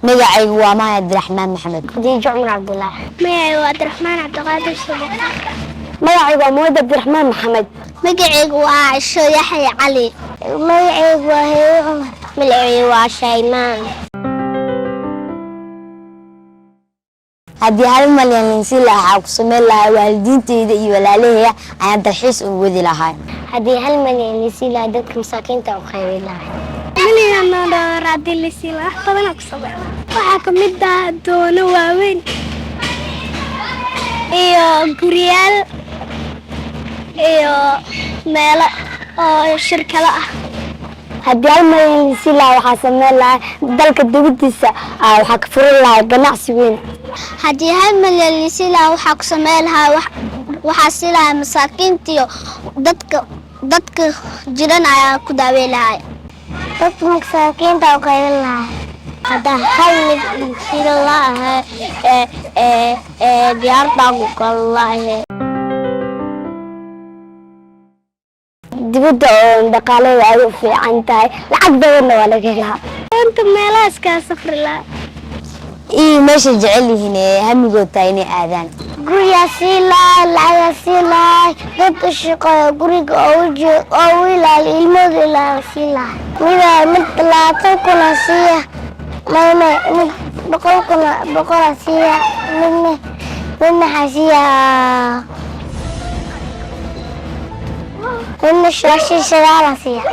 Magacaygu waa Maha Cabdiraxmaan Maxamed. Khadiijo Cumar Cabdulaahi. Magacaygu waa Cabdiraxmaan Cabdiqaadir Subax. Magacaygu waa Muwad Cabdiraxmaan Maxamed. Magacaygu waa Cisho Yaxya Cali. Magacaygu waa Heeyo Cumar. Magacaygu waa Shaymaan. Haddii 1 malyan la siin lahaa, waxaa ku samayn lahaa waalidiinteyda iyo walaalahaya ayaan dalxiis ugu wadi lahaa. Haddii 1 malyan la siin lahaa, dadka masaakiinta u qaybin lahaa. Milyan oo doolar haddii la siin lahaa, wax badanaa ku sameyn. Waxaa ka mid ah doono waaweyn iyo guryaal iyo meelo oo shirkado ah. Haddii 1 malyan la siin lahaa, waxaa sameyn lahaa dalka dibadiisa, waxaa ka furan lahaa ganacsi weyn. Haddii 1 malyan la siin lahaa, waxaa ku sameyn lahaa, waxaa siin lahaa masaakiintiyo dadka jiran ayaa ku daaweyn lahaa. Dadka masaakiinta u qaybin lahaa. Hadda hal mid siin lahaa ee diyaardaa ku gal lahaa. Dibadda oo dhaqaalada ay u fiican tahay, lacag badanna waa laga helaa. Inta meelahaas kaa safri lahaa. Iyo meeshay jecel yihiin ee hamigood tahay inay aadaan. Gurigaa sii lahay, lacagaa sii lahay, dad u shaqeeyo guriga oo u ilaaliyo, ilmooda ilaaliyo sii lahay. Mida mid 20 kuna siiya, mayme mid 100 kuna, 100 siiya, midna waxaa siiya, midna 99 siiya.